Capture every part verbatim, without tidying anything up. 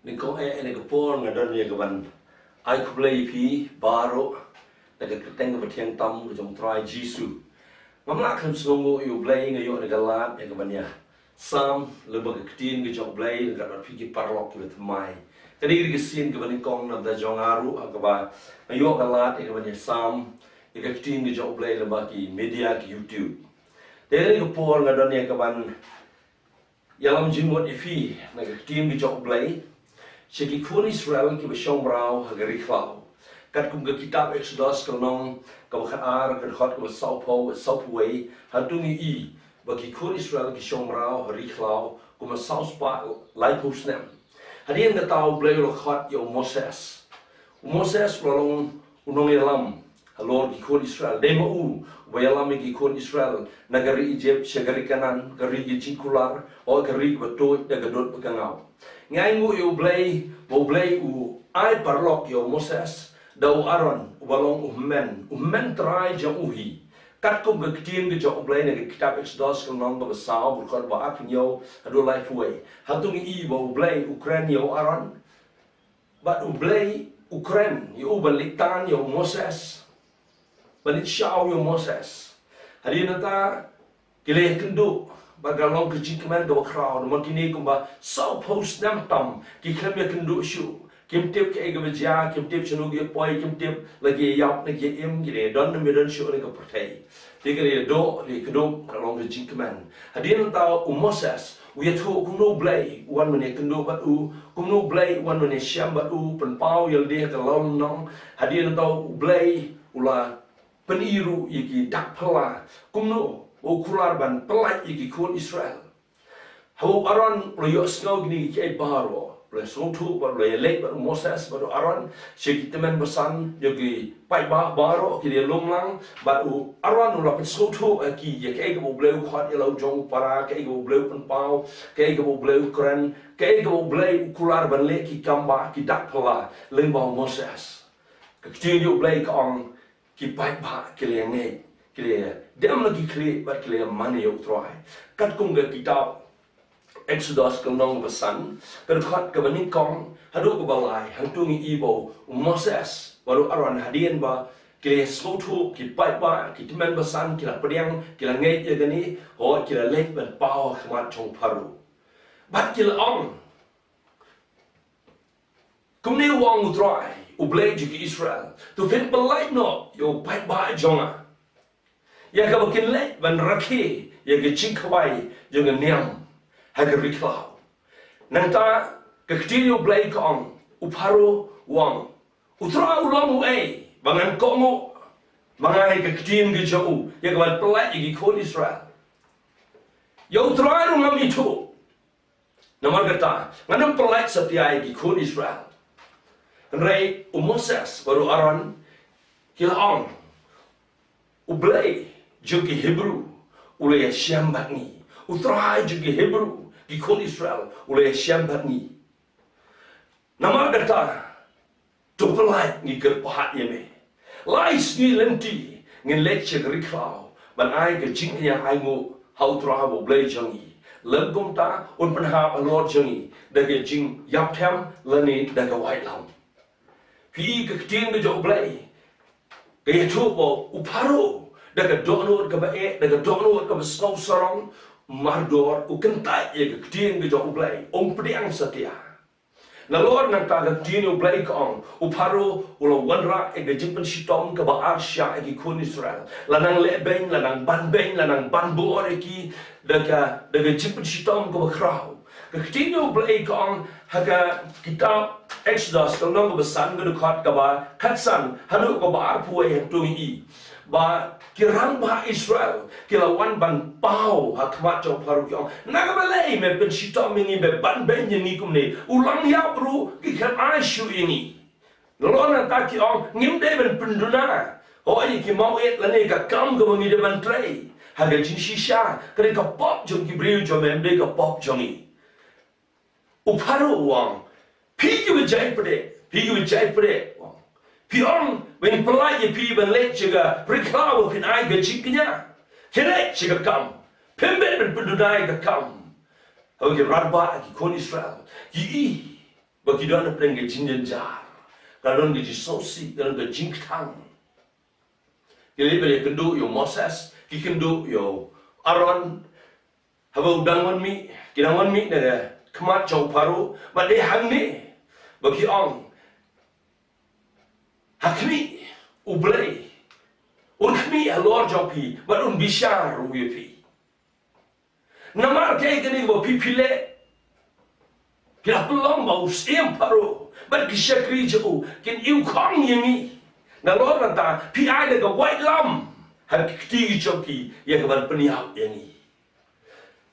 Nyngkong eh, ha kane ka por nga don ïa ka ban ai khublei ïa phi baroh na ka kyrteng kaba thiang tam ka jong u Trai Jisu. Ngam lah khlem sngewnguh ïa u Blei, nga ïoh na ka lad ïa ka ban ïa sam lyngba ka ktien ka jong u Blei, na ka bad phi ki paralok kiba thymmai. Kane ka dei ka sien kaba nyngkong na ka bynta jong nga ruh ha kaba nga ïoh ka lad ïa ka ban ïa sam ïa ka ktien ka jong u Blei lyngba ki media ki YouTube. Te ha kane ka por nga don ïa ka ban ïalam jingmut ïa phi na ka ktien ka jong u Blei sha ki khun Israel kiba shong mraw ha ka ri khlaw. Katkum ka kitab Exodus ka lynnong kaba khatar, ka dkhot kaba sawphew, sawphew wei, hangto ngi i ba ki khun Israel ki shong mraw ha ri khlaw kumba saw spah laiphew snem. Hadien kata u Blei u la khot ïa u Moses. U Moses u la long u nongïalam halor ki khun Israel. Dei ma u uba ïalam ïa ki khun Israel na ka ri Egypt sha ka ri Kanaan, ka ri ka jingkular, o ka ri kaba tuid da ka dud bad ka ngaw. Ngi ainguh ïa u Blei ba u Blei u ai paralok ïa u Moses da u Aaron uba long u hynmen, u hynmen trai jong u hi. Katkum ka ktien ka jong u Blei na ka kitab Exodus ka lynnong kaba saw, ka dkhot ba arphew hynñiew haduh laiphew wei. Hangto ngi i ba u Blei u kren ïa u Aaron, bad u Blei u kren ïa u ban leit tan ïa u Moses, ban leit shaw ïa u Moses. Hadien kata ki la ïakynduh bad ka long ka jingkmen kaba khraw namar kine kumba sawphew snem tam ki khlem ïakynduh shuh. Kim tip kaei kaba jia, kim tip shano ki ïapoi, kim tip la ki ïaïap ne ki ïaim, ki la ïadon ne ym ïadon shuh ha kane ka pyrthei. Te ki la ïaduh, ki la ïakynduh, ka long ka jingkmen. Hadien kata u Moses u ïathuh kumno u Blei u wan ban ïakynduh bad u, kumno u Blei u wan ban ïashem bad u, pynpaw ïa lade ha ka lawlynnong. Hadien kata u Blei u la pyni ruh ïa ki dak phylla kumno ba u kular ban pyllait ïa ki khun Israel. Haba u Aaron u la ïohsngew kine kiei baroh, u la sngewthuh bad u la ïaleit bad u Moses bad u Aaron sha ki tymmen basan jong ki paidbah baroh, ki la ïalum lang, bad u Aaron u la pynsngewthuh ïa ki ïa kaei kaba u Blei u khot ïa la u jong u para, kaei kaba u Blei u pynpaw, kaei kaba u Blei u kren, kaei kaba u Blei u kular ban leh, ki kam ba ki dak phylla lyngba u Moses. Ka ktien jong u Blei ka ong, ki paidbah ki la ïangeit, ki la ïadem la ki khlieh bad ki la ïamane ïa u Trai. Katkum ka kitab Exodus ka lynnong kaba san, ka dkhot kaba nyngkong haduh kaba lai, hangto ngi i ba u Moses bad u Aaron hadien ba ki la ïasngewthuh, ki paidbah, ki tymmen basan ki la pdiang, ki la ngeit ïa kane, hooid ki la leit ban paw ha khmat jong u Pharaoh. Bad ki la ong, kumne u ong u Trai, u Blei jong ki Israel, to phin pyllait noh ïa u paidbah jong nga, ïa kaba kin leit ban rakhe ïa ka jingkhawai jong ka niam ha ka ri khlaw. Nangta ka ktien u Blei ka ong, u Pharaoh u ong, u Trai u long uei ba ngan kohnguh ma nga ïa ka ktien ka jong u ïa ka ban pyllait ïa ki khun Israel? Ïa u Trai ruh ngam ithuh. Namar kata, ngan ym pyllait satia ïa ki khun Israel. Hynrei u Moses bad u Aaron ki la ong, u Blei jong ki Hebru u la ïashem bad ngi. U Trai jong ki Hebru, ki khun Israel, u la ïashem bad ngi. Namar kata, to pyllait, ngi kyrpad ïa me. Lai sngi lynti ngin leit sha ka ri khlaw ban ai ka jingkñia ainguh ha u Trai ba u Blei jong ngi. Lym kumta un pynhap halor jong ngi da ka jingïapthem lane da ka waitlam. Phi i ka ktien ka jong u Blei ka ïathuh ba u Pharaoh da ka dohnud kaba eh, da ka dohnud kaba sngewsarong, mardor u kyntait ïa ka ktien ka jong u Blei, um pdiang satia. Nalor nangta ka ktien u Blei ka ong, u Pharaoh u la wanrah ïa ka jingpynshitom kaba ar shah ïa ki khun Israel. La nang leh beiñ, la nang ban beiñ, la nang ban bor ïa ki da ka, da ka jingpynshitom kaba khraw. Ka ktien u Blei ka ong ha ka kitab Exodus ka lynnong kaba san, ka dkhot kaba khatsan haduh kaba arphew wei, hangto ngi i ba ki rangbah Israel ki la wan ban paw ha khmat jong u Pharaoh, ki ong, na kaba lei me pynshitom ïa ngi, me ban beiñ ïa ngi kumne? U lang ïap ruh ki khlem ai shuh ïa ngi. Nalor nangta ki ong, ngim dei ban pynduna, hooid, ïa ki mawit lane ka kam kaba ngi dei ban trei ha ka jingshisha, ka dei ka pop jong ki briew jong me, ym dei ka pop jong ngi. U Pharaoh u ong, phi kiba jai pdeng, phi kiba jai pdeng, u ong, phi ong ba ngin pyllait ïa phi ban leit sha ka ri khlaw ba phin ai ka jingkñia. Phin leit sha ka kam, phim bit ban pynduna ïa ka kam. Haba ki rangbah, ki khun Israel ki i Ba ki don hapdeng ka jingjynjar, ka don ka jingsngewsih, ka don ka jingkthang. Ki leit ban ïakynduh ïa u Moses, ki kynduh ïa u Aaron. Haba u dang wan mih, ki dang wan mih na ka khmat jong u Pharaoh, bad dei hangne ba ki ong, ha khmih, U Blei un khmih halor jong phi bad un bishar ruh ïa phi. Namar kaei kane ba phi phi leh? Ki la pynlong ba u syiem Pharaoh bad ki shakri jong u kin ïukhong ïa ngi. Nalor nangta phi ai da ka waitlam ha ki kti jong ki ïa ka ban pynïap ïa ngi.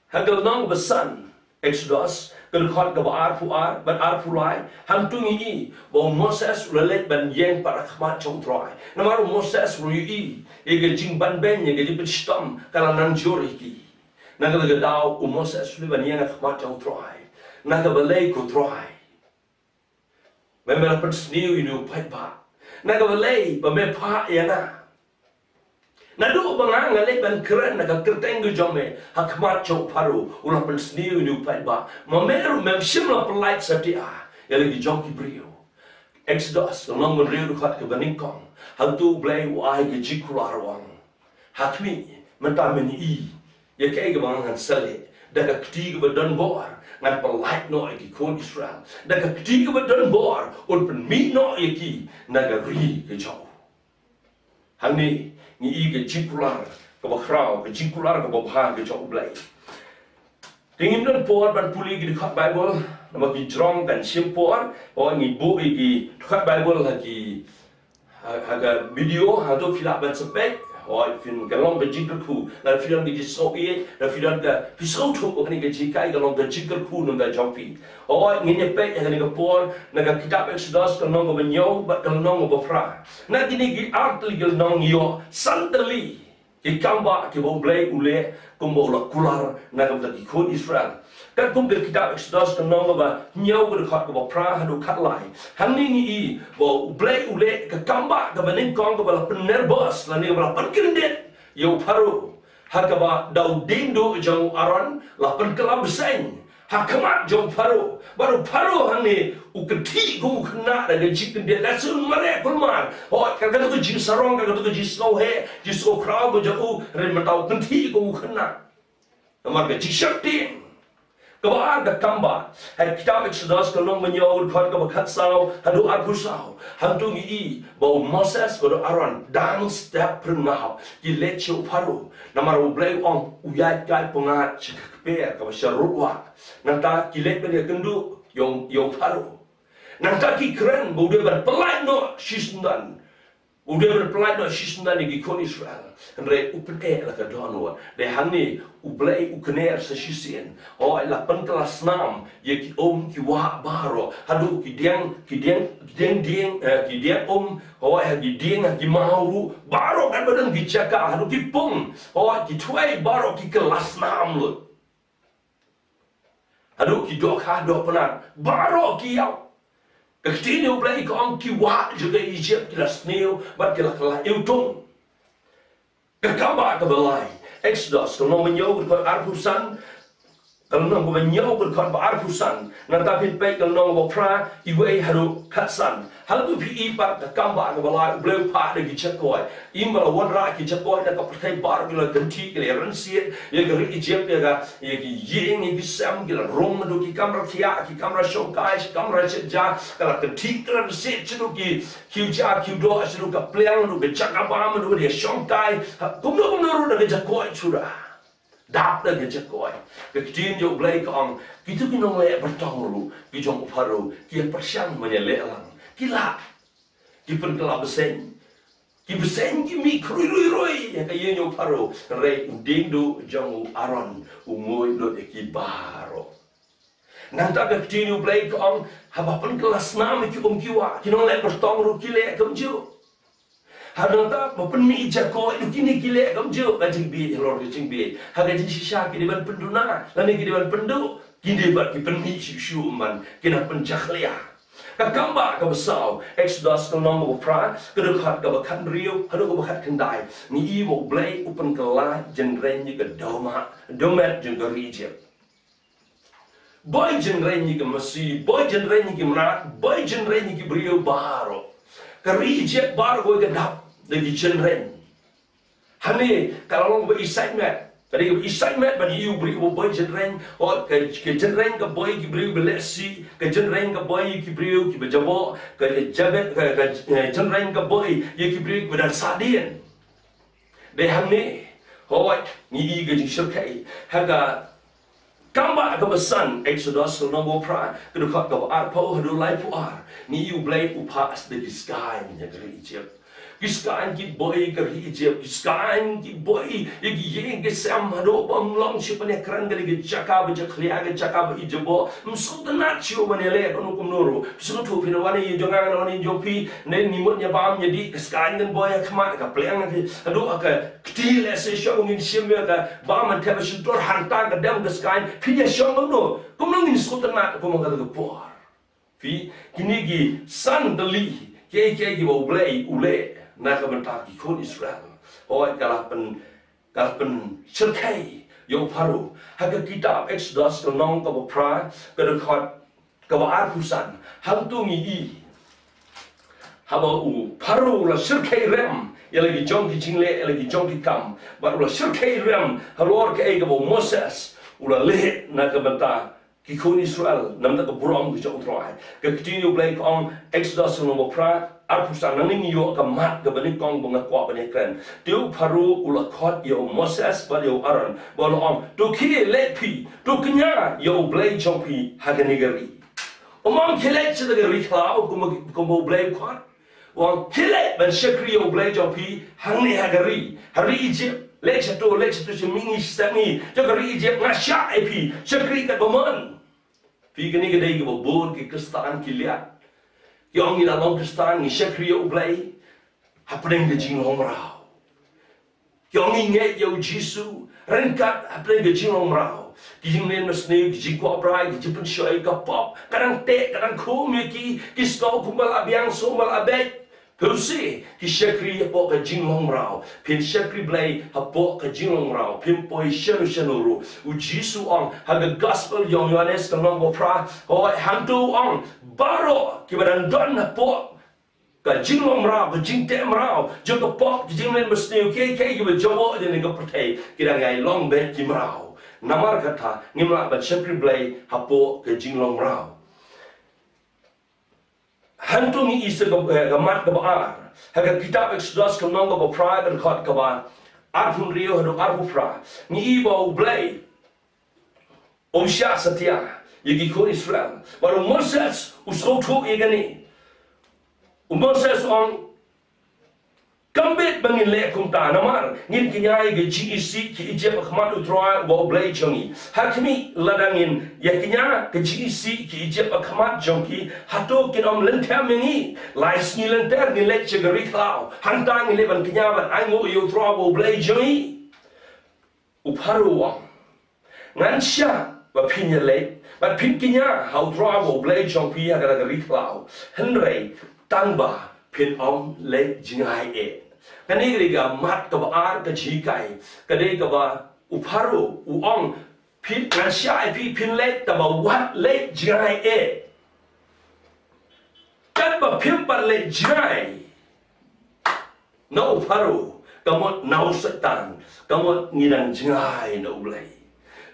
Ha ka lynnong ba san Exodus, ka dkhot kaba arphew ar bad arphew lai, hangto ngi i ba u Moses u la leit ban ïeng pat ha khmat jong U Trai. Namar u Moses u ïohi ïa ka jingbanbeiñ, ïa ka jingpynshitom ka la nang jur ïa ki. Na kata ka daw u Moses u leit ban ïeng ha khmat jong U Trai. Na kaba lei ko Trai, me, me la pynsniew ïa une u paidbah. Na kaba lei ba me phah ïa nga. Naduh ba nga, nga leit ban kren na ka kyrteng ka jong me ha khmat jong u Pharaoh, u la pynsniew ïa une u paidbah. Ma me ruh mem shym la pynlait satia ïa la ki jong ki briew. Exodus, ka lynnong ba hynriew, dkhot kaba nyngkong. Hangto U Blei u ai ka jingkular, u ong, ha khmih, mynta men i ïa kaei kaba ngan sa leh. Da ka kti kaba donbor ngan pynlait noh ïa ki khun Israel. Da ka kti kaba donbor un pynmih noh ïa ki na ka ri ka jong u. Hangne ngi i ka jingkular kaba khraw, ka jingkular kaba bha ka jong U Blei. Te ngim don por ban pule ki dkhot Baibl, namar ki jrong kan shim por. Hooid, ngi buh ïa ki dkhot Baibl ha ki, ha, ha ka video, hato phi lah ban sa peit. Hooid, phin, ka long ka jingkyrkhu, lada phi don ka jingsngewsih, lada phi don ka, phi sngewthuh ba kane ka jinghikai ka long ka jingkyrkhu na ka bynta jong phi. Hooid, ngin ïa peit ha kane ka por na ka kitab Exodus, ka lynnong kaba hynñiew bad ka lynnong kaba phra. Na kine ki ar tylli ki lynnong ngi ïoh san tylli ki kambah kiba U Blei u leh kumba u la kular na ka bynta ki khun Israel. Katkum ka kitab Exodus, ka lynnong kaba hynñiew, ka dkhot kaba phra haduh khatlai. Hangne ngi i ba U Blei u leh ka kambah kaba nyngkong kaba la pynnervous lane kaba la pynkyndit ïa u Pharaoh, ha kaba da u dieng duh jong u Aaron la pynkylla bseiñ ha khmat jong u Pharaoh. Bad u Pharaoh hangne u kynthih kum u khynnah da ka jingkyndit, lehse un mareh kulmar. Hooid, ka, kato ka jingsarong, ka, kato ka jingsngewheh, jingsngewkhraw ka jong u, hynrei mynta u kynthih kum u khynnah namar ka jingsheptieng. Kaba ar ka kambah, ha kitab Exodus, ka lynnong ba hynñiew, dkhot kaba khatsaw haduh arphew saw. Hangto ngi i ba u Moses bad u Aaron dang step phyrngap ki leit sha u Pharaoh. Namar U Blei u ong u ïaid kai pyngngad sha ka kper kaba sha rud wah. Nangta ki leit ban ïakynduh ïa u, ïa u Pharaoh. Nangta ki kren ba u dei ban pynlait noh shisyndon. U dei ban pynlait noh shisyndon ïa ki khun Israel. Hynrei u pyneh la ka dohnud. Dei hangne U Blei u kner sa shisien. Hooid, la pynkylla snam ïa ki um ki wah baroh. Haduh ki dieng, ki dieng, ki dieng dieng, eh, ki dieng um. Hooid, ha ki dieng, ha ki maw ruh. Baroh katba don ki jaka, haduh ki pung. Hooid, ki thwei baroh ki kylla snam lut. Haduh ki dohkha dohpynat, baroh ki ïap. Ka ktien U Blei ka ong ki wah jong ka Ijipt ki la sniew bad ki la kylla iwtung. Ka kambah kaba lai, Exodus, ka lynnong ba hynñiew, ka dkhot arphew san, ka lynnong kaba hynñiew, ka dkhot ba arphew san, nangta phin peit ka lynnong ba phra, iwei haduh khatsan. Hangto phi i pat ka kambah kaba lai, U Blei u phah da ki jakoid. Im ba la wanrah ki jakoid na ka pyrthei baroh, ki la kynthih, ki la rynsied ïa ka ri Ijipt, ïa ka, ïa ki ïing, ïa ki sem, ki la rung haduh ki kamra thiah, ki kamra shongkai, ki kamra shet ja, ka la kynthih, ka la rynsied shaduh ki, ki u ja, ki u doh, shaduh ka pliang, haduh ka jaka bam, haduh ka shongkai. Ha, kumno kumno ruh da ka jakoid shuh. Dap da ka jakoid. Ka ktien jong U Blei ka ong, kito ki nongleh byrtong ruh ki jong u Pharaoh ki ïa pyrshang ban ïaleh lang. Ki lah. Ki pynkylla bseiñ. Ki bseiñ ki mih khrui rui rui ïa ka ïing jong u Pharaoh. Hynrei u dieng duh jong u Aaron u nguid lut ïa ki baroh. Nangta ka ktien U Blei ka ong, haba pynkylla snam ïa ki um ki wah, ki nongleh byrtong ruh ki leh kumjuh. Ha nangta ba pynmih jakoid ruh kine ki leh kumjuh. Ka jingbieit halor ka jingbieit. Ha ka jingshisha ki dei ban pynduna, lane ki dei ban pynduh, ki dei ban, ki pynmih shuh shuh man, ki nang pynjakhlia. Ka kambah kaba saw, Exodus ka lynnong kaba phra, ka dkhot kaba khathynriew haduh kaba khatkhyndai. Ngi i ba U Blei u pynkylla jynrein ïa ka dewmah dewmet jong ka ri Ijipt. Boi jynrein ïa ki masi, boi jynrein ïa ki mrad, boi jynrein ïa ki briew baroh. Ka ri Ijipt baroh ka dap da ki jynrein. Hangne ka la long kaba isaitmet. Ka dei kaba isaitmet ban ïoh briew ba boi jynrein. O, ka, ka jynrein ka boi ki briew ba lehsih, ka jynrein ka boi ki briew kiba jaboh, ka jabet, ka, ka, ka jynrein ka boi ïa ki briew kiba dang sahdien. Dei hangne, hooid, ngi i ka jingshyrkhei ha ka Kambah kaba san, Exodus lynnong ba phra, ka dkhot kaba arphew haduh laiphew ar. Ngi i U Blei u phah da ki skaiñ ha ka ri Ijipt. Ki skaiñ ki boi ka ri Ijipt, ki skaiñ ki boi ïa ki ïing ki sem haduh ba ym long shuh ban ïakren, ka dei ka jaka ba jakhlia, ka jaka ba i jaboh. Ym sngewtynnat shuh ban ïaleh kano kumno ruh. Phi sngewthuh, phi na wan ïing jong nga, nga na wan ïing jong phi, ne ngi mut ïa bam ïa dih, ka skaiñ kan boi ha khmat, ka pliang haduh ha ka kti, lehse shuh ba ngin shim ïa ka bam, hangta ba shyntur, hangta ka dem ka skaiñ, phin ïa shong kumno? Kumno ngin sngewtynnat kum ha kata ka por? Phi, kine ki san tylli kiei kiei kiba U Blei u leh na ka bynta ki khun Israel. Hooid, ka la pyn, ka la pynshyrkhei ïa u Pharaoh. Ha ka kitab Exodus ka lynnong kaba phra, ka dkhot kaba arphew san, hangto ngi i haba u Pharaoh u la shyrkhei rem ïa la ki jong ki jingleh, ïa la ki jong ki kam, bad u la shyrkhei rem halor kaei kaba u Moses u la leh na ka bynta ki khun Israel, na ka bynta ka burom ka jong U Trai. Ka ktien U Blei ka ong, Exodus lynnong ba phra, arphew san, nangne ngi ïoh ka mat kaba nyngkong ba nga kwah ban ïakren. Te u Pharaoh u la khot ïa u Moses bad ïa u Aaron, bad u la ong, to khie leit phi, to kñia ïa U Blei jong phi ha kane ka ri. Um ong khie leit sha ka ri khlaw kumba, kumba U Blei u khot. U ong khie leit ban shakri ïa U Blei jong phi hangne ha ka ri, ha ri Ijipt. Leit shato, leit shato sha mihngi sha sepngi jong ka ri Ijipt, nga shah ïa phi, shakri katba mon. Phi, kane ka dei kaba bun ki Khristan ki liat. Ki ong ngi la long Khristan, ngi shakri ïa U Blei hapdeng ka jinglong mraw. Ki ong ngi ngeit ïa U Jisu ryngkat hapdeng ka jinglong mraw. Ki jingmlien basniew, ki jingkwah brai, ki jingpynshoi, ka pop ka dang teh, ka dang khum ïa ki, ki sngew kumba la biang, sngew kumba la beit. Phi, ki shakri hapoh ka jinglong mraw. Phin shakri Blei hapoh ka jinglong mraw, phim poi shano shano ruh. U Jisu u ong ha ka Gospel jong u Ïohannes ka lynnong ba phra, hooid, hangto u ong, baroh kiba dang don hapoh ka jinglong mraw, ka jingteh mraw jong ka pop, ka jingmlien basniew, kiei kiei kiba jaboh ïa kane ka pyrthei, ki dang ïai long beit ki mraw. Namar kata ngim lah ban shakri Blei hapoh ka jinglong mraw. Hangto ngi i sa ka, eh, ka mat kaba ar ha ka kitab Exodus ka lynnong kaba phra, ka dkhot kaba arphew hynriew haduh arphew phra. Ngi i ba U Blei um shah satia ïa ki khun Israel. Bad u Moses u sngewthuh ïa kane. U Moses u ong, kam bit ba ngin leh kumta, namar ngin kñia ïa ka jingisih ki Ijipt ha khmat U Trai uba U Blei jong ngi. Ha khmih, lada ngin ïa kñia ka jingisih ki Ijipt ha khmat jong ki, hato kin ym lynthem ïa ngi? Lai sngi lynter ngin leit sha ka ri khlaw, hangta ngin leit ban kñia ban ainguh ïa U Trai uba U Blei jong ngi. U Pharaoh u ong, ngan shah ba phin ïaleit bad phin kñia ha U Trai uba U Blei jong phi ha kata ka ri khlaw, hynrei tang ba phin ym leit jngai eh. Kane ka dei ka mat kaba ar, ka jinghikai, ka dei kaba u Pharaoh u ong, phi, ngan shah ïa phi, phin leit, tangba wat leit jngai eh. Katba phim pat leit jngai na u Pharaoh, ka mut na u Soitan, ka mut ngi dang jngai na U Blei.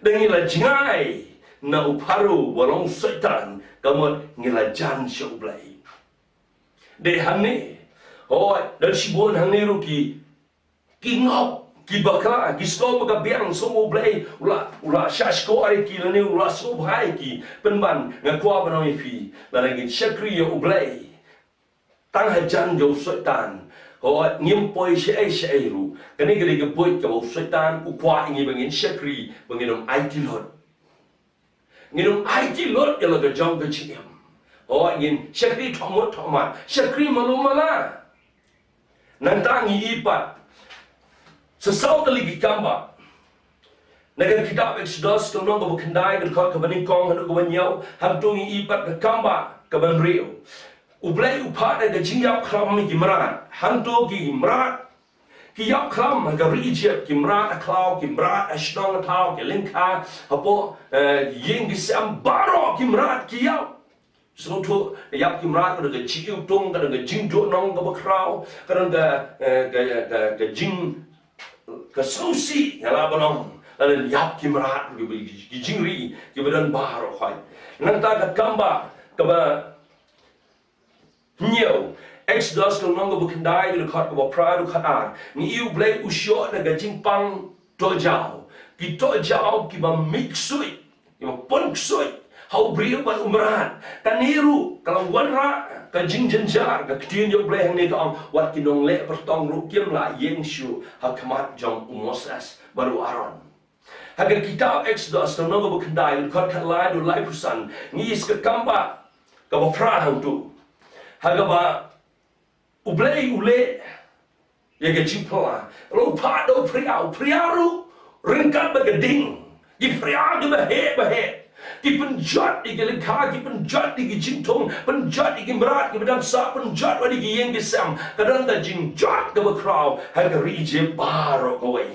Da ngi la jngai na u Pharaoh uba long Soitan, ka mut ngi la jan sha U Blei. Dei hangne, hooid, don shibun hangne ruh ki, ki ngop, ki bakla, ki sngew ba ka biang, sngew U Blei u la, u la shah shkor ïa ki lane u la sngewbha ïa ki. Pynban nga kwah ban ong ïa phi, lada ngin shakri ïa U Blei tang hajan jong u Soitan, hooid, ngim poi shaei shaei ruh. Kane ka dei ka buit kaba u Soitan u kwah ïa ngi ba ngin shakri, ba ngin ym aiti lut. Ngin ym aiti lut ïa la ka jong ka jingim. Hooid, ngin shakri thohmut thohmat, shakri malu mala. Nangta ngi i pat sa saw tylli ki kambah. Na ka kitab Exodus ka lynnong kaba khyndai, ka dkhot kaba nyngkong haduh kaba hynñiew, hangto ngi i pat ka kambah kaba hynriew. U Blei u phah da ka jingïap khlam ïa ki mrad. Hangto ki mrad Ki ïap khlam ha ka ri Egypt, ki mrad ha khlaw, ki mrad ha shnong ha thaw, ki lyngkha hapoh, eh, ïing ki sem baroh ki mrad ki ïap. Sngewthuh, ïap ki mrad ka don ka jingïewtung, ka don ka jingduhnong kaba khraw, ka don ka, eh, ka, ka, ka jing, ka sngewsih ïa la ban ong. Lada ïap ki mrad, ki, ki jingri kiba don baroh khoit. Nangta ka kambah kaba hynñiew, Exodus ka lynnong kaba khyndai, ka dkhot kaba phra haduh khatar. Ngi ïohi U Blei u shoh na ka jingpang tohjaw. Ki tohjaw kiba mih ksuid, kiba pun ksuid ha u briew bad u mrad. Kane ruh ka la wanrah ka jingjynjar. Ka ktien jong U Blei hangne ka ong, wat ki nongleh pyrtong ruh kim lah ïeng shuh ha khmat jong u Moses bad u Aaron. Ha ka kitab Exodus, ka lynnong kaba khyndai, ka dkhot khatlai haduh laiphew san, ngi ïohi sa ka kambah kaba phra hangto, ha kaba U Blei u leh ïa ka jingphylla. La u phah da u phria, u phria ruh ryngkat bad ka ding. Ki phria kiba heh ba heh, ki pynjot ïa ki lyngkha, ki pynjot ïa ki jingthung, pynjot ïa ki mrad kiba dang sah, pynjot wat ïa ki ïing ki sem. Ka don ka jingjot kaba khraw ha ka ri Egypt baroh kawei.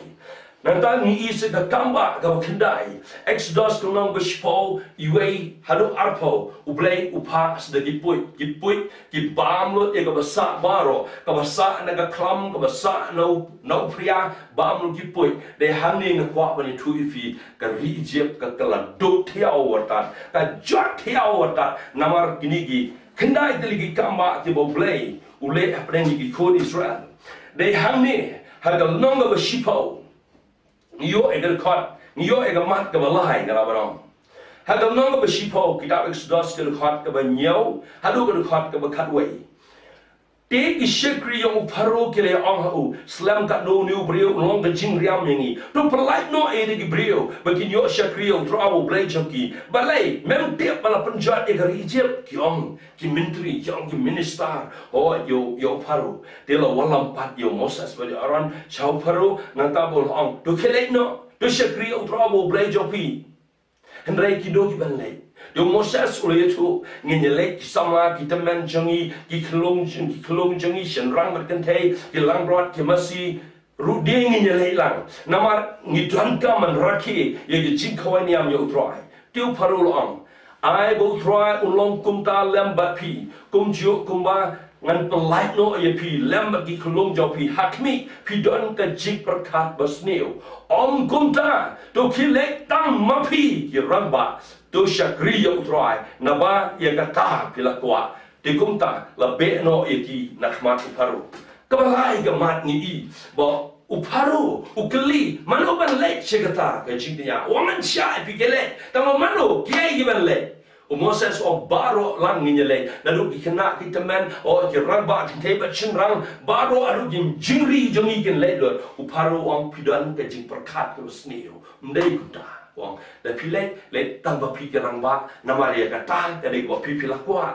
Nangta ngi ïohi sa ka kambah kaba khyndai, Exodus ka lynnong ba shiphew, wei haduh arphew. U Blei u phah sa da ki puit, ki puit ki bam lut ïa kaba sah baroh, kaba sah na ka khlam, kaba sah na u, na u phria, bam lut ki puit. Dei hangne nga kwah ban ïathuh ïa phi, ka ri Egypt ka, ka la duh thiaw artat, ka jot thiaw artat namar kine ki khyndai tylli ki kambah kiba U Blei u leh hapdeng ïa ki khun Israel. Dei hangne ha ka lynnong kaba shiphew, ngi ïohi ïa ka dkhot, ngi ïohi ïa ka mat kaba lai, nga la ban ong. Ha ka lynnong kaba shiphew kitab Exodus, ka dkhot kaba hynñiew haduh ka dkhot kaba khatwei. Te ki shakri jong u Pharaoh ki la ong ha u, slem katno une u briew u long ka jingriam ïa ngi. To pyllait noh ïa ki briew ba kin ïoh shakri ïa U Trai U Blei jong ki. Balei? Mem tip ba la pynjot ïa ka ri Egypt, ki ong ki myntri, ki ong ki minister, oh, ïa u, ïa u Pharaoh. Te la wallam pat ïa u Moses bad ïa u Aaron sha u Pharaoh, nangta ba u la ong, to khie leit noh, to shakri ïa U Trai U Blei jong phi. Hynrei ki duh ki ban leit. Te u Moses u la ïathuh, ngin ïa leit ki samla, ki tymmen jong ngi, ki khyllung jong, ki khyllung jong ngi, shynrang bad kynthei, ki langbrot, ki masi ruh de ngin ïa leit lang. Namar ngi donkam ban rakhe ïa ka jingkhawai niam ïa U Trai. Te u Pharaoh u la ong, ai ba U Trai un long kumta lem bad phi, kumjuh kumba ngan pyllait noh ïa phi lem bad ki khyllung jong phi. Ha khmih, phi don ka jingpyrkhat basniew. Ym kumta, to khie leit tang ma phi ki rangbah, to shakri ïa U Trai, naba ïa kata phi la kwah. Te kumta la beh noh ïa ki na khmat u Pharaoh. Kaba lai ka mat ngi ïohi ba u Pharaoh u kylli, mano ban leit sha kata ka jingtñia? Ong ngan shah ïa phi khie leit. Tangba mano kiei ki ban leit? U Moses u ong, baroh lang ngin ïa leit. Naduh ki khynnah ki tymmen, oh, ki rangbah, ki kynthei bad shynrang, baroh haduh ki jingri jong ngi kin leit lut. U Pharaoh u ong, phi don ka jingpyrkhat kaba sniew. Ym dei kumta. U ong, lada phi leit, leit tang ma phi ki rangbah, namar ïa kata ka dei kaba phi phi la kwah.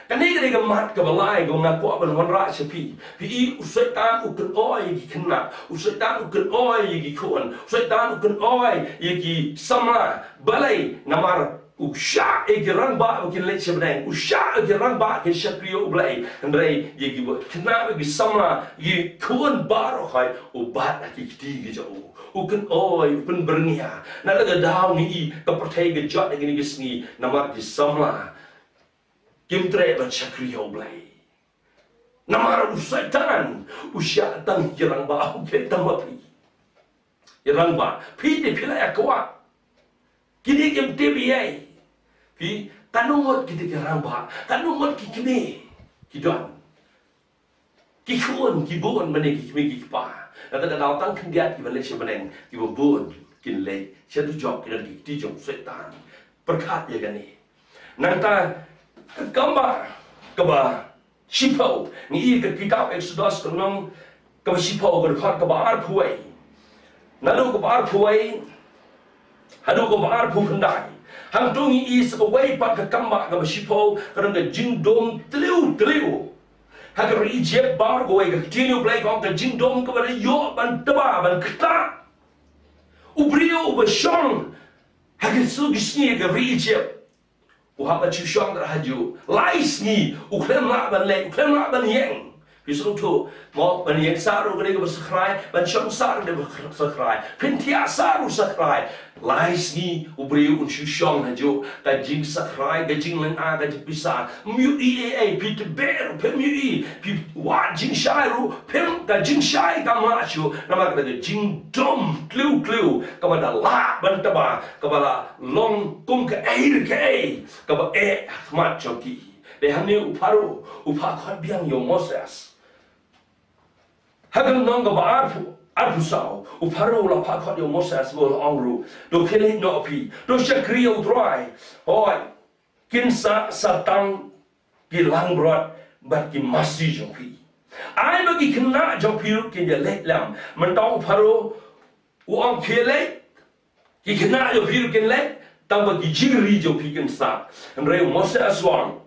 Kane ka dei ka mat kaba lai kaba nga kwah ban wanrah sha phi. Phi i, u Soitan u kynoi ïa ki khynnah, u Soitan u kynoi ïa ki khun, u Soitan u kynoi ïa ki samla. Balei? Namar u shah ïa ki rangbah ba kin leit sha bneng, u shah ïa ki rangbah kin shakri ïa U Blei. Hynrei ïa ki khynnah, ïa ki samla, ïa ki khun baroh khoit u bat ha ki kti ki jong u. U kynoi, u pynbyrngia. Na kata ka daw ngi i ka pyrthei ka jot ha kine ki sngi namar ki samla kim treh ban shakri ïa U Blei. Namar u Soitan u shah tang ki rangbah, u khlem tang ma phi. Ki rangbah, phi te phi la ïa kwah. Kine kim tip ei ei. Phi, katno ngut kine ki rangbah, katno ngut ki kmie ki don. Ki khun ki bun, mane ki kmie ki kpa. Na kata ka daw tang khyndiat kiba leit sha bneng, kiba bun kin leit sha dujok, ki don ki kti jong u Soitan. Pyrkhat ïa kane. Nangta ka kambah kaba shiphew, ngi i ka kitab Exodus ka lynnong kaba shiphew, ka dkhot kaba arphew wei. Naduh kaba arphew wei haduh kaba arphew khyndai. Hangto ngi i sa kawei pat ka kambah kaba shiphew, ka don ka jingdum tliw tliw. Ha ka ri Egypt baroh kawei, ka ktien U Blei ka ong, ka jingdum kaba la ïoh ban tba, ban ktah. U briew uba shong ha ka sngi, ka sngi ha ka ri Egypt, u hap ban shu shong tang hajuh lai sngi, u khlem lah ban leit, u khlem lah ban ïeng. Phi sngewthuh mo, ban ïeng sah ruh ka dei kaba sakrai, ban shong sah ruh ka dei kaba sakrai, phin thiah sah ruh sakrai. Lai sngi u briew un shu shong hajuh. Ka jingsakrai, ka jinglynga, ka jingpisa, ym ïohi ei ei. Phi tbeh ruh phim ïohi, phi wad jingshai ruh phim, ka jingshai kam lah shuh. Namar ka dei ka jingdum tliw tliw kaba da lah ban tba, kaba la long kum kaei re kaei kaba eh ha khmat jong ki. Dei hangne u Pharaoh u phah khot biang ïa u Moses. Ha ka lynnong kaba arphew, arphew saw, u Pharaoh u la phah khot ïa u Moses bad u la ong ruh, to khie leit noh phi, to shakri ïa U Trai. Hooid, kin sah sa tang ki langbrot bad ki masi jong phi. Ai ba ki khynnah jong phi ruh kin ïaleit lem. Mynta u Pharaoh u ong khie leit, ki khynnah jong phi ruh kin leit, tang ba ki jingri jong phi kin sah. Hynrei u Moses u ong,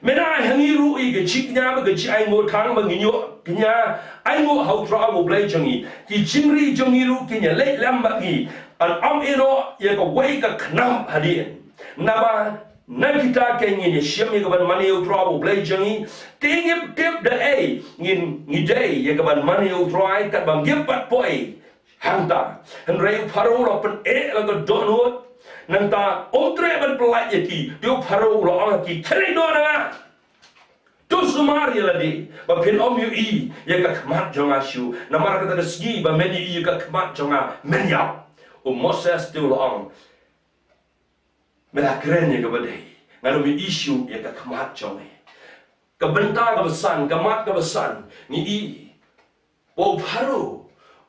men ai ha ngi ruh ïa ka jingkñia bad ka jingainguh, tang ba ngin ïoh kñia ainguh ha U Trai U Blei jong ngi. Ki jingri jong ngi ruh kin ïaleit lem bad ngi. Yn ym ïehnoh ïa kawei ka khnam hadien. Naba na kita kein ngin ïashem ïa ka ban mane ïa U Trai U Blei jong ngi. Te ngim tip da ei ngin, ngi dei ïa ka ban mane ïa U Trai katba ngim pat poi hangta. Hynrei u Pharaoh u la pyneh la ka dohnud. Nangta um treh ban pyllait ïa ki. Te u Pharaoh u la ong ha ki, khie leit noh na nga, to sumar ïa lade, ba phin ym ïohi ïa ka khmat jong nga shuh. Namar kata ka sngi ba men ïohi ïa ka khmat jong nga, men ïap. U Moses te u la ong, me la kren ïa kaba dei, ngan ym ïohi shuh ïa ka khmat jong me. Ka bynta kaba san, ka mat kaba san, ngi i ba u Pharaoh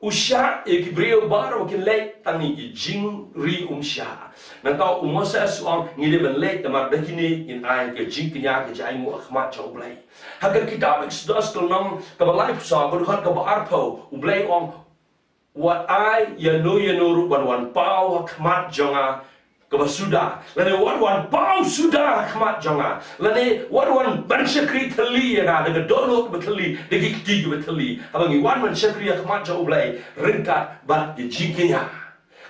u shah ïa ki briew baroh kin leit, tang ïa ki jingri um shah. Nangta u Moses u ong, ngi dei ban leit, namar da kine ngin ai ka jingkñia, ka jingainguh ha khmat jong U Blei. Ha ka kitab Exodus ka lynnong kaba laiphew saw, ka dkhot kaba arphew, U Blei u ong, wat ai ïano ïano ruh ban wan paw ha khmat jong nga kaba suda, lane wat wan paw suda ha khmat jong nga, lane wat wan ban shakri thylli ïa nga da ka dohnud kaba thylli, da ki kti kiba thylli. Haba ngi wan ban shakri ha khmat jong U Blei ryngkat bad ki jingkñia.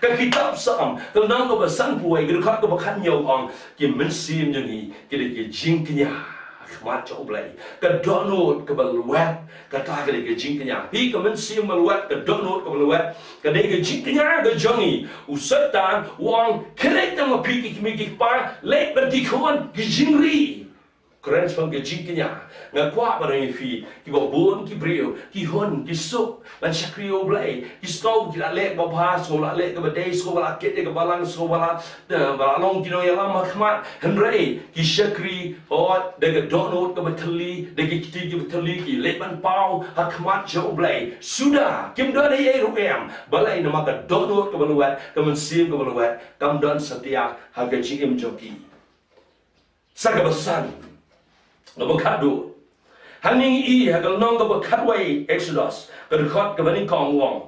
Ka kitab Salm ka lynnong kaba sanphew wei, ka dkhot kaba khathynñiew u ong, ki mynsiem jong ngi ki dei ki jingkñia ha khmat jong U Blei. Ka dohnud kaba lwet, kata ka dei ka jingkñia. Phi, ka mynsiem ba lwet, ka dohnud kaba lwet, ka dei ka jingkñia ka jong ngi. U Soitan u ong, khie leit tang ma phi ki kmie ki kpa, leit bad ki khun, ki jingri. Kren shaphang ka jingkñia. Nga kwah ban ong ïa phi, kiba bun ki briew ki hun ki suk ban shakri ïa U Blei, ki sngew ki la leh kaba bha, sngew la leh kaba dei, sngew ba la kit ïa ka balang, sngew ba la, eh, ba la long ki nongïalam ha khmat. Hynrei ki shakri, oh, da ka dohnud kaba thylli, da ki kti kiba thylli, ki leit ban paw ha khmat jong U Blei. Suda, kim don ei ei ruh em. Balei? Namar ka dohnud kaba lwet, ka mynsiem kaba lwet kam don satia ha ka jingim jong ki. Sa kaba san, kaba khatduh. Hangne ngi i ha ka lynnong kaba khatwei Exodus, ka dkhot kaba nyngkong u ong,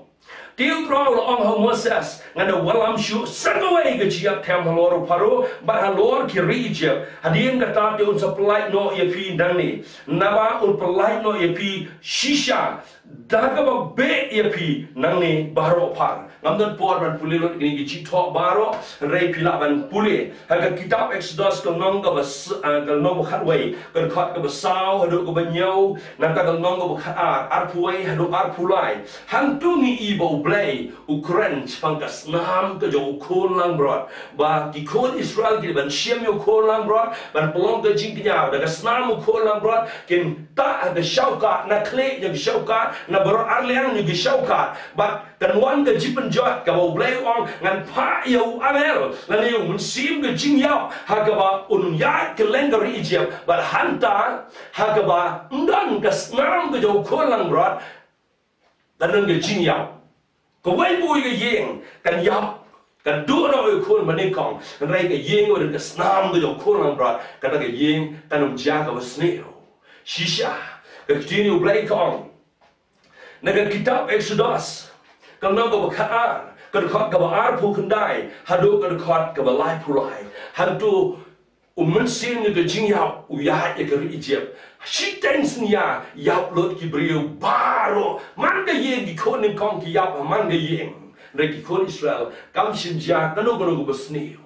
te U Trai u la ong ha u Moses, ngan da wallam shuh sa kawei ka jingïap them halor u Pharaoh bad halor ki ri Egypt. Hadien kata te un sa pyllait noh ïa phi nangne, naba un pyllait noh ïa phi shisha da kaba beh ïa phi nangne baroh phar. Ngam don por ban pule lut kine ki jingthoh baroh, hynrei phi lah ban pule ha ka kitab Exodus ka lynnong kaba s-, ah, ka lynnong ba khatwei, ka dkhot kaba saw haduh kaba hynñiew, nangta ka lynnong kaba khatar, arphew wei haduh arphew lai. Hangto ngi i ba U Blei u kren shaphang ka snam ka jong u khun langbrot, ba ki khun Israel ki dei ban shim ïa u khun langbrot ban pynlong ka jingkñia da ka snam u khun langbrot, kin tah ha ka shaukat, na khlieh jong ka shaukat, na baroh arliang jong ka shaukat. Bad kan wan ka jingpynjot kaba U Blei u ong, ngan phah ïa u angel lane u mynsiem ka jingïap ha kaba un ïaid kylleng ka ri Egypt. Bad hangta ha kaba ym don ka snam ka jong u khun langbrot, kan don ka jingïap. Kawei kawei ka ïing kan ïap, kan duh noh ïa u khun ba nyngkong. Hynrei ka ïing ba don ka snam ka jong u khun langbrot, kata ka ïing kan ym jia kaba sniew. Shisha ka ktien U Blei ka ong, na ka kitab Exodus ka lynnong kaba khatar, ka dkhot kaba arphew khyndai haduh ka dkhot kaba laiphew lai. Hangto u mynsiem jong ka jingïap u ïaid ïa ka ri Egypt. Shiteng synñia ïap lut ki briew baroh. Man ka ïing, ki khun nyngkong ki ïap ha man ka ïing. Hynrei ki khun Israel kam shym jia kano kano kaba sniew.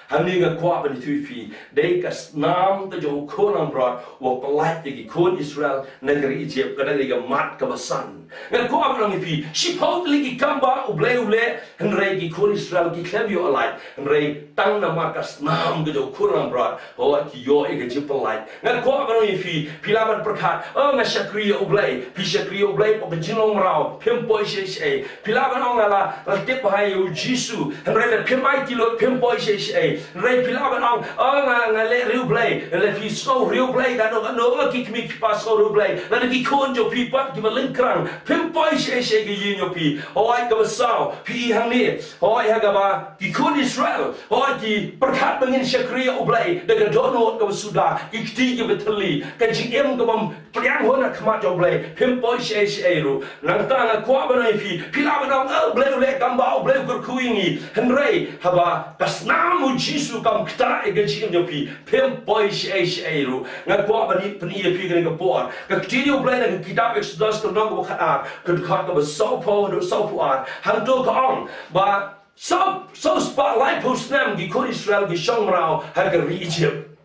Hangne nga kwah ban ïathuh ïa phi, dei ka snam ka jong u khun langbrot, u pyllait ïa ki khun Israel na ka ri Egypt, ka dang dei ka mat kaba san. Nga kwah ban ong ïa phi, shiphew tylli ki kam ba U Blei u leh, hynrei ki khun Israel ki khlem ïoh lait, hynrei tang namar ka snam ka jong u khun langbrot, hooid ki ïoh ïa ka jingpyllait. Nga kwah ban ong ïa phi, phi lah ban pyrkhat, oh nga shakri ïa U Blei, phi shakri ïa U Blei, pok ka jinglong mraw, phim poi shaei shaei. Phi lah ban ong nga la, la tip bha ïa u Jisu, hynrei lada phim aiti lut phim poi shaei shaei. Hynrei phi lah ban ong, oh nga, nga leh riewblei, lada phi sngew riewblei, katno katno, oh ki kmie ki kpa sngew riewblei, lada ki khun jong phi pat kiba lyngkrang, phim poi shaei shaei ka ïing jong phi. Hooid kaba saw, phi i hangne, hooid ha kaba ki khun Israel, hooid ki pyrkhat ba ngin shakri ïa U Blei da ka dohnud kaba suda, ki kti kiba thylli, ka jingim kaba pdiang ha khmat jong U Blei, phim poi shaei shaei ruh. Nangta nga kwah ban ong ïa phi, phi lah ban ong, oh, U Blei u leh kam ba, U Blei u kyrkhu ïa ngi. Hynrei haba ka snam u Jisu kam ktah ïa ka jingim jong phi, phim poi shaei shaei ruh. Nga kwah ban pyni ïa phi kane ka por. Ka ktien U Blei na ka kitab Exodus ka lynnong kaba khatar, ka dkhot kaba sawphew haduh sawphew ar. Hangto ka ong ba saw, saw spah laiphew snem ki khun Israel ki shong mraw ha ka ri Egypt.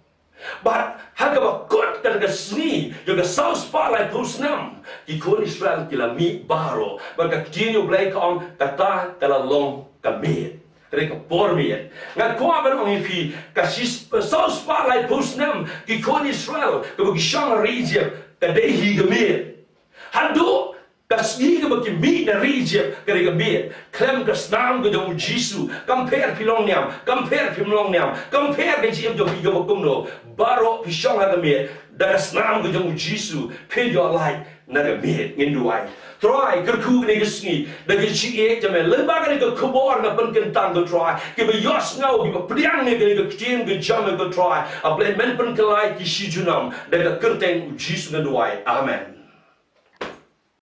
Bad ha kaba kut kata ka sngi jong ka saw spah laiphew snem, ki khun Israel ki la mih baroh. Bad ka ktien U Blei ka ong kata ka la long ka miet. Kata ka por miet. Nga kwah ban ong ïa phi, ka shi, saw spah laiphew snem ki khun Israel kaba ki shong ha ri Egypt, ka dei hi ka miet. Haduh ka sngi kaba ki mih na ri Egypt, ka dei ka miet. Khlem ka snam ka jong u Jisu, kam pher phi long niam, kam pher phim long niam, kam pher ka jingim jong phi kaba kumno, baroh phi shong ha ka miet. Da ka snam ka jong u Jisu phin ïoh lait na ka miet. Ngin duwai. Trai, kyrkhu kane ka sngi da ka jingïeit jong me, lyngba kane ka khubor nga pynkyntang, ko Trai, kiba ïohsngew, kiba pdiang ïa kane ka ktien ka jong me, ko Trai, A Blei men pynkylla ïa ki shi junom. Da ka kyrteng u Jisu ngan duwai. Amen.